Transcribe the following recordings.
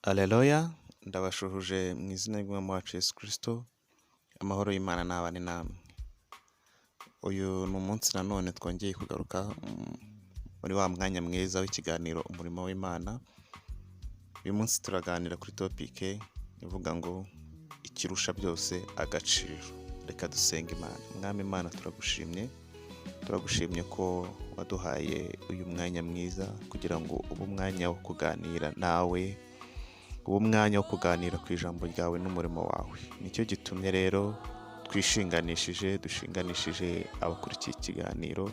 Aleluya, ndabashuhuje mu izina ry'Umwami wacu Yesu Kristo, amahoro y'Imana nabane namwe. Uyu ni umunsi nanone twongeye kugaruka muri wa mwanya mwiza w'ikiganiro Umurimo w'Imana. Uyu munsi turaganira kuri topic ivuga ngo ikirusha byose agaciro. Reka dusenge Imana. Mwami Imana, turagushimye, turagushimye ko waduhaye uyu mwanya mwiza kugira ngo ube umwanya wo kuganira nawe, ube umwanya wo kuganira ku ijambo ryawe n'umurimo wawe. Nicyo gitumye rero twishinganishije, dushinganishije abakurikiye ikiganiro,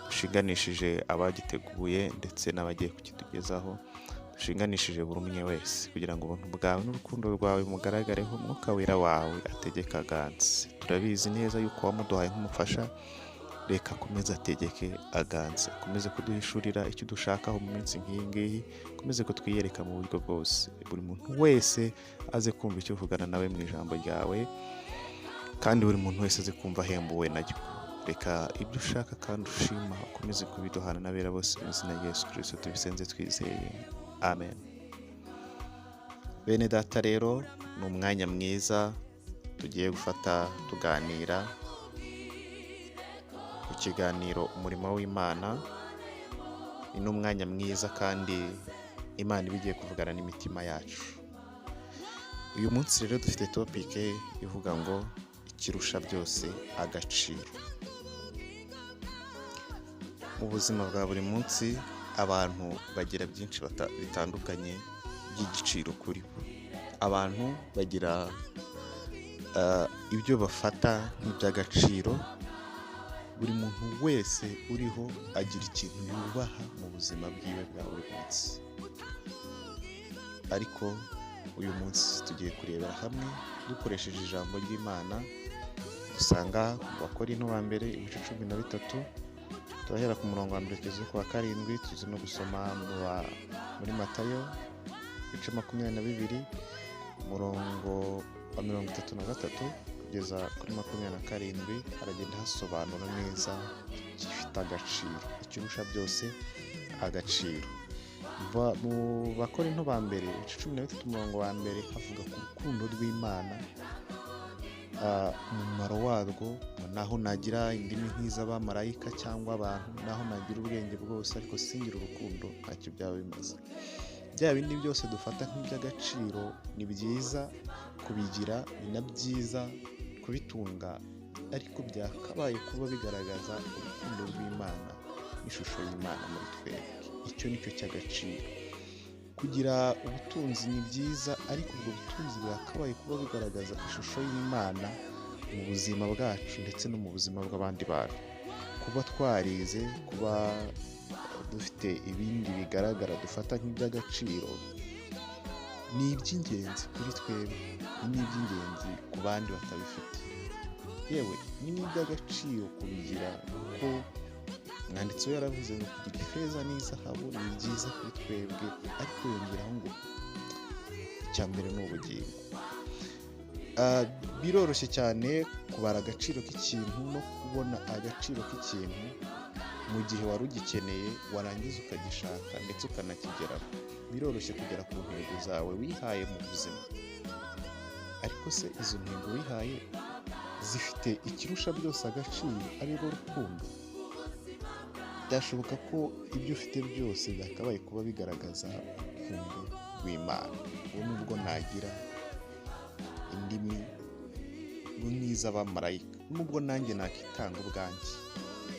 dushinganishije abagiteguye ndetse n'abagiye kukitugezaho, dushinganishije buri umwe wese kugira ngo ubuntu bwawe n'urukundo rwawe mugaragareho, Umwuka Wera wawe ategeke aganze. Turabizi neza yuko wamuduhaye nk'umufasha, reka akomeze ategeke aganze, akomeze kuduhishurira icyo dushakaho mu minsi nk'iyi ngiyi, akomeze kutwiyereka mu buryo bwose. Buri muntu wese aze kumva icyo uvugana nawe mu ijambo ryawe, kandi buri muntu wese aze kumva ahembuwe naryo. Reka ibyo ushaka kandi ushima ukomeze kubiduhana n'abera bose mu izina rya Yesu Kristo tubisenze twizeye, amen. Bene data, rero ni umwanya mwiza tugiye gufata tuganira ku kiganiro Umurimo w'Imana. Ni n'umwanya mwiza kandi Imana iba igiye kuvugana n'imitima yacu. Uyu munsi rero dufite topic ivuga ngo ikirusha byose agaciro. Mu buzima bwa buri munsi abantu bagira byinshi bitandukanye by'igiciro kuri bo. Abantu bagira ibyo bafata nk'iby'agaciro. Buri muntu wese uriho agira ikintu yubaha mu buzima bwiwe bwa buri munsi. Ariko uyu munsi tugiye kurebera hamwe dukoresheje ijambo ry'Imana dusanga mu Bakorinto ba mbere ibice 13, turahera ku murongo wa mbere tugeze ku wa karindwi. Tuzi no gusoma muri Matayo ibice 22, umurongo wa 33 kugeza kuri 27, haragenda hasobanura neza igifite agaciro, ikirusha byose agaciro. Mu Bakorinto ba mbere ibice 13, umurongo wa mbere, havuga ku rukundo rw'Imana, umumaro warwo: naho nagira indimi nk'iz'abamarayika cyangwa abantu, naho nagira ubwenge bwose ariko singire urukundo, ntacyo byaba bimaze. Bya bindi byose dufata nk'iby'agaciro ni byiza kubigira, ni na byiza kubitunga, ariko byakabaye kuba bigaragaza urukundo rw'Imana n'ishusho y'Imana muri twebwe. Icyo ni cyo cy'agaciro. Kugira ubutunzi ni byiza, ariko ubwo butunzi bwakabaye kuba bugaragaza ishusho y'Imana mu buzima bwacu ndetse no mu buzima bw'abandi bantu. Kuba twarize, kuba dufite ibindi bigaragara dufata nk'iby'agaciro, ni iby'ingenzi kuri twebwe, ni n'iby'ingenzi ku bandi batabifite. Yewe, ni n'iby'agaciro kubigira, kuko umwanditsi we yaravuze ngo kugira ifeza n'izahabu ni byiza kuri twebwe, ariko yongeraho ngo icya mbere ni ubugingo. Biroroshye cyane kubara agaciro k'ikintu no kubona agaciro k'ikintu mu gihe wari ugikeneye, warangiza ukagishaka ndetse ukanakigeraho. Biroroshye kugera ku ntego zawe wihaye mu buzima, ariko se izo ntego wihaye zifite ikirusha byose agaciro, ari rwo rukundo? Byashoboka ko ibyo ufite byose byakabaye kuba bigaragaza urukundo rw'Imana. Ubu nubwo nagira indimi nk'iz'abamarayika, nubwo nanjye nakitanga ubwanjye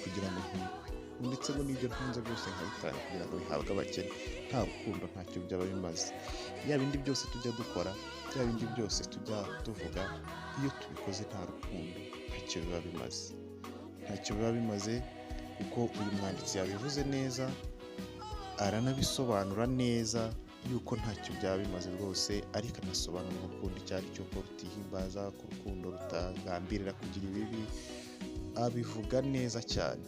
kugira ngo ntwikwe, ndetse ngo n'ibyo ntunze byose nkabitanga kugira ngo bihabwe abakene, nta rukundo ntacyo byaba bimaze. Bya bindi byose tujya dukora, bya bindi byose tujya tuvuga, iyo tubikoze nta rukundo ntacyo biba bimaze, ntacyo biba bimaze. Kuko uyu mwanditsi yabivuze neza, aranabisobanura neza yuko ntacyo byaba bimaze rwose, ariko anasobanura urukundo icyo ari cyo, ko rutihimbaza, ko urukundo rutagambirira kugira ibibi, abivuga neza cyane.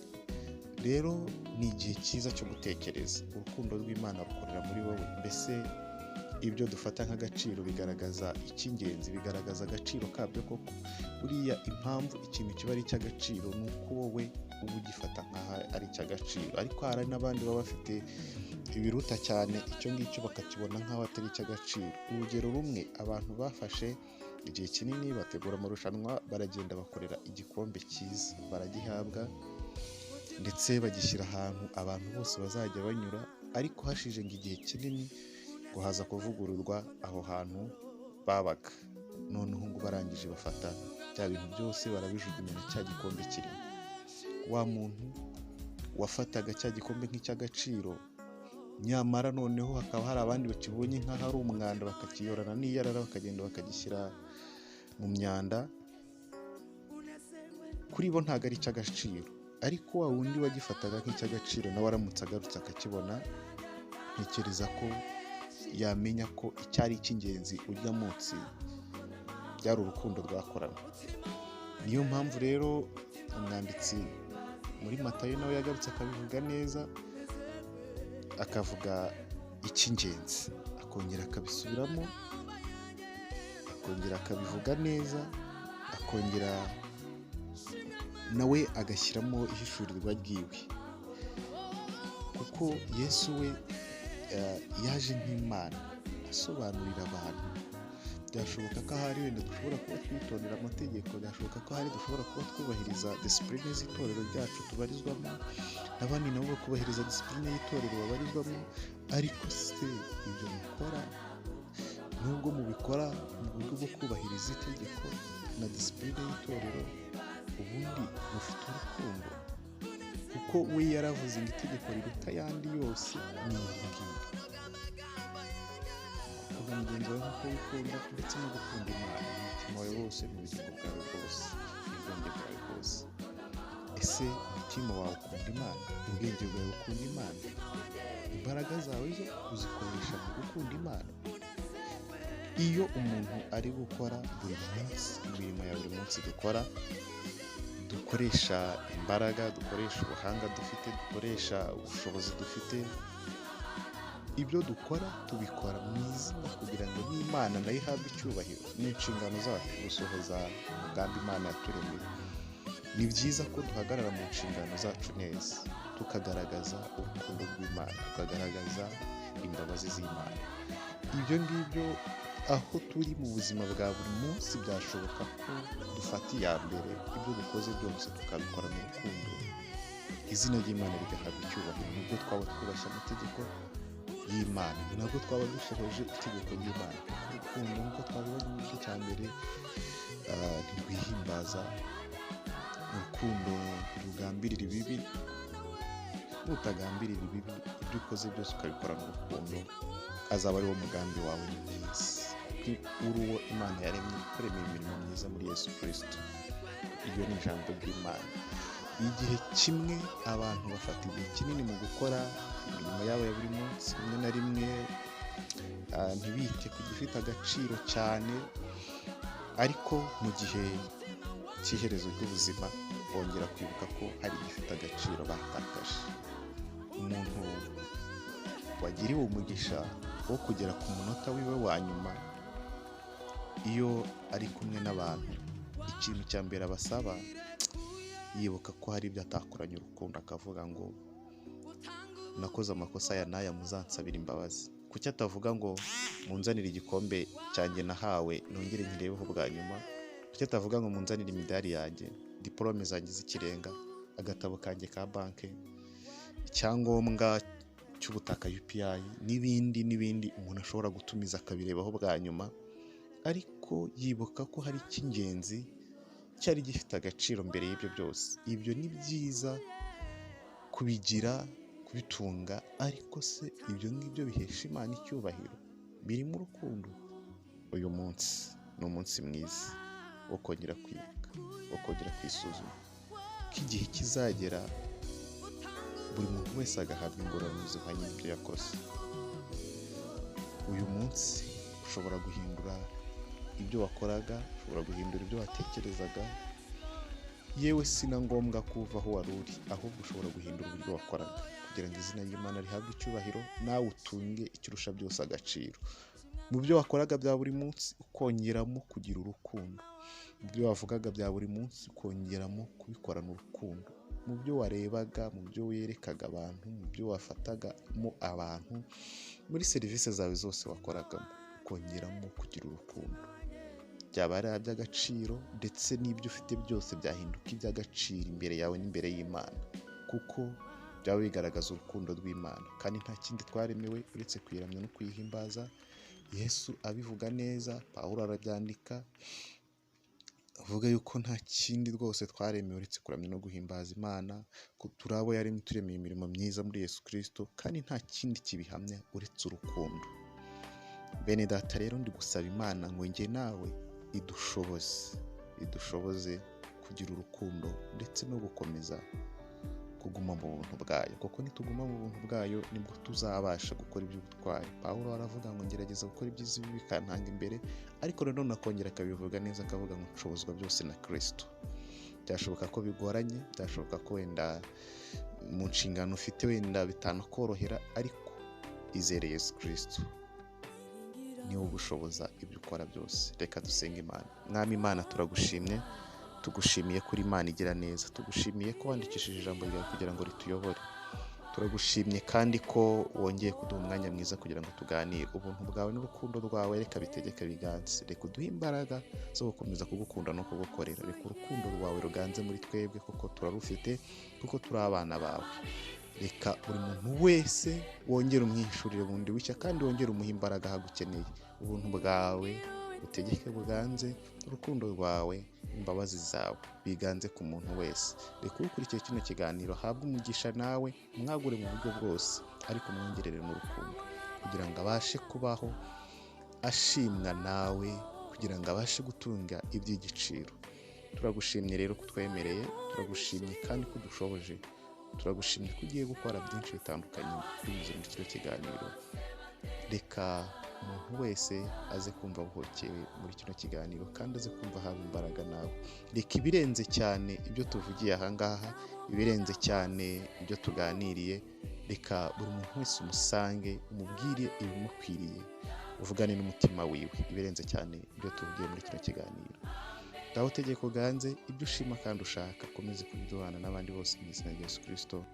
Rero ni igihe cyiza cyo gutekereza: urukundo rw'Imana rukorera muri wowe? Mbese ibyo dufata nk'agaciro bigaragaza icy'ingenzi, bigaragaza agaciro kabyo koko? Buriya impamvu ikintu kiba ari icy'agaciro ni uko wowe uba ugifata nk'aho ari icy'agaciro, ariko hari n'abandi baba bafite ibiruta cyane icyo ngicyo bakakibona nk'aho atari icy'agaciro. Urugero rumwe, abantu bafashe igihe kinini bategura amarushanwa, baragenda bakorera igikombe cyiza, baragihabwa ndetse bagishyira ahantu abantu bose bazajya banyura, ariko hashize ngo igihe kinini ngo haza kuvugururwa aho hantu babaga, noneho ngo barangije bafata bya bintu byose barabijugunya na cya gikombe kirimo. Wa muntu wafataga cya gikombe nk'icy'agaciro, nyamara noneho hakaba hari abandi bakibonye nk'aho ari umwanda, bakakiyorana n'iyarara bakagenda bakagishyira mu myanda, kuri bo ntabwo ari icy'agaciro. Ariko wa wundi wagifataga nk'icy'agaciro nawe aramutse agarutse akakibona, ntekereza ko yamenya ko icyari icy'ingenzi ujya munsi byari urukundo rwakoranywe. Niyo mpamvu rero umwanditsi muri Matayo nawe yagarutse akabivuga neza, akavuga icy'ingenzi, akongera akabisubiramo, akongera akabivuga neza, akongera nawe agashyiramo ihishurirwa ryiwe, kuko Yesu we yaje nk'Imana asobanurira abantu. Byashoboka ko ahari wenda dushobora kuba twitondera amategeko, byashoboka ko ahari dushobora kuba twubahiriza disipurine z'itorero ryacu tubarizwamo, n'abandi nabo bakubahiriza disipurine y'itorero babarizwamo, ariko se ibyo mukora, nubwo mubikora mu buryo bwo kubahiriza itegeko na disipurine y'itorero, ubundi mufite urukundo? Kuko we yaravuze ngo itegeko riruta ayandi yose ni iri ngiri: gukunda mugenzi wawe nk'uko wikunda, ndetse no gukunda Imana n'umutima wawe wose, mu bugingo bwawe bwose, n'ubwenge bwawe bwose. Ese umutima wawe ukunda Imana? Ubwenge bwawe bukunda Imana? Imbaraga zawe zo uzikoresha mu gukunda Imana? Iyo umuntu ari gukora buri munsi imirimo ya buri munsi dukora, dukoresha imbaraga, dukoresha ubuhanga dufite, dukoresha ubushobozi dufite, ibyo dukora tubikora mu izina kugira ngo n'Imana nayo ihabwe icyubahiro. Ni inshingano zacu gusohoza umugambi Imana yaturemeye. Ni byiza ko duhagarara mu nshingano zacu neza, tukagaragaza urukundo rw'Imana, tukagaragaza imbabazi z'Imana. Ibyo ngibyo aho turi mu buzima bwa buri munsi, byashoboka ko dufata iya mbere, ibyo dukoze byose tukabikora mu rukundo, izina ry'Imana rigahabwa icyubahiro. Nubwo twaba twubashye amategeko y'Imana, ni nabwo twaba dusohoje itegeko ry'Imana, kuko urukundo nk'uko twabibonye mu gice cya mbere ntirwihimbaza, urukundo ntirugambirira ibibi. Nutagambirira ibibi, ibyo ukoze byose ukabikorana urukundo, azaba ari wo mugambi wawe ni mwiza, kuko uri uwo Imana yaremye, ikuremera imirimo myiza muri Yesu Kirisito. Iryo ni ijambo ry'Imana. Igihe kimwe abantu bafata igihe kinini mu gukora imirimo yabo ya buri munsi, rimwe na rimwe ntibite ku gifite agaciro cyane, ariko mu gihe cy'iherezo ry'ubuzima bongera kwibuka ko hari igifite agaciro batakaje. Umuntu wagiriwe umugisha wo kugera ku munota wiwe wa nyuma, iyo ari kumwe n'abantu, ikintu cya mbere abasaba, yibuka ko hari ibyo atakoranye urukundo, akavuga ngo nakoze amakosa aya n'aya, muzansabira imbabazi. Kuki atavuga ngo munzanire igikombe cyanjye nahawe nongere nkirebeho bwa nyuma? Kuki atavuga ngo munzanire imidari yanjye, diporome zanjye z'ikirenga, agatabo kanjye ka banki, icyangombwa cy'ubutaka UPI n'ibindi n'ibindi umuntu ashobora gutumiza akabirebaho bwa nyuma? Ariko yibuka ko hari icy'ingenzi cyari gifite agaciro mbere y'ibyo byose. Ibyo ni byiza kubigira, kubitunga, ariko se ibyo ngibyo bihesha Imana icyubahiro, birimo urukundo? Uyu munsi ni umunsi mwiza wo kongera kwibuka, wo kongera kwisuzuma, ko igihe kizagera buri muntu wese agahabwa ingororano zihwanye n'ibyo yakoze. Uyu munsi ushobora guhindura ibyo wakoraga, ushobora guhindura ibyo watekerezaga, yewe si na ngombwa ko uva aho wari uri, ahubwo ushobora guhindura uburyo wakoraga kugira ngo izina ry'Imana rihabwe icyubahiro, nawe utunge ikirusha byose agaciro. Mu byo wakoraga bya buri munsi ukongeramo kugira urukundo, mu byo wavugaga bya buri munsi ukongeramo kubikorana urukundo. Mu byo warebaga, mu byo werekaga abantu, mu byo wafatagamo abantu, muri serivisi zawe zose wakoragamo, kongeramo kugira urukundo. Byaba ari iby'agaciro, ndetse n'ibyo ufite byose byahinduka iby'agaciro imbere yawe n'imbere y'Imana, kuko byaba bigaragaza urukundo rw'Imana. Kandi nta kindi twaremewe uretse kuyiramya no kuyihimbaza. Yesu abivuga neza, Pawulo arabyandika, avuga yuko nta kindi rwose twaremewe uretse kuramya no guhimbaza Imana, ko turi abo yaremye turemeye imirimo myiza muri Yesu Kristo, kandi nta kindi kibihamya uretse urukundo. Bene data rero, ndi gusaba Imana ngo njye nawe idushoboze kugira urukundo ndetse no gukomeza kuguma mu buntu bwayo, kuko nituguma mu buntu bwayo nibwo tuzabasha gukora iby'ubutwari. Pawulo aravuga ngo ngerageza gukora ibyiza, ibi bikantanga imbere, ariko nanone akongera akabivuga neza, akavuga ngo nshobozwa byose na Kristo. Byashoboka ko bigoranye, byashoboka ko wenda mu nshingano ufite wenda bitanakorohera, ariko izere Yesu Kristo, niwe ugushoboza ibyo ukora byose. Reka dusenge Imana. Mwami Imana, turagushimye, tugushimiye kuri Imana igira neza, tugushimiye ko wandikishije ijambo ryawe kugira ngo rituyobore. Turagushimye kandi ko wongeye kuduha umwanya mwiza kugira ngo tuganire. Ubuntu bwawe n'urukundo rwawe reka bitegeke biganze. Reka uduhe imbaraga zo gukomeza kugukunda no kugukorera. Reka urukundo rwawe ruganze muri twebwe, kuko turarufite, kuko turi abana bawe. Reka buri muntu wese wongere umwishurire bundi bushya, kandi wongere umuhe imbaraga ahagukeneye. Ubuntu bwawe butegeke buganze, urukundo rwawe, imbabazi zawe biganze ku muntu wese. Reka ukurikiye kino kiganiro ahabwe umugisha, nawe umwagure mu buryo bwose, ariko umwongerere n'urukundo, kugira ngo abashe kubaho ashimwa nawe, kugira ngo abashe gutunga iby'igiciro. Turagushimye rero ko utwemereye, turagushimye kandi ko udushoboje, turagushimye ko ugiye gukora byinshi bitandukanye binyuze muri kino kiganiro. Reka umuntu wese aze kumva abuhokewe muri kino kiganiro, kandi aze kumva ahawe imbaraga nawe. Reka ibirenze cyane ibyo tuvugiye ahangaha, ibirenze cyane ibyo tuganiriye, reka buri muntu wese umusange, umubwire ibimukwiriye, uvugane n'umutima wiwe, ibirenze cyane ibyo tuvugiye muri kino kiganiro. Dawe utegeko uganze, ibyo ushima kandi ushaka, ukomeze kubiduhana n'abandi bose mu izina rya Yesu Kristo.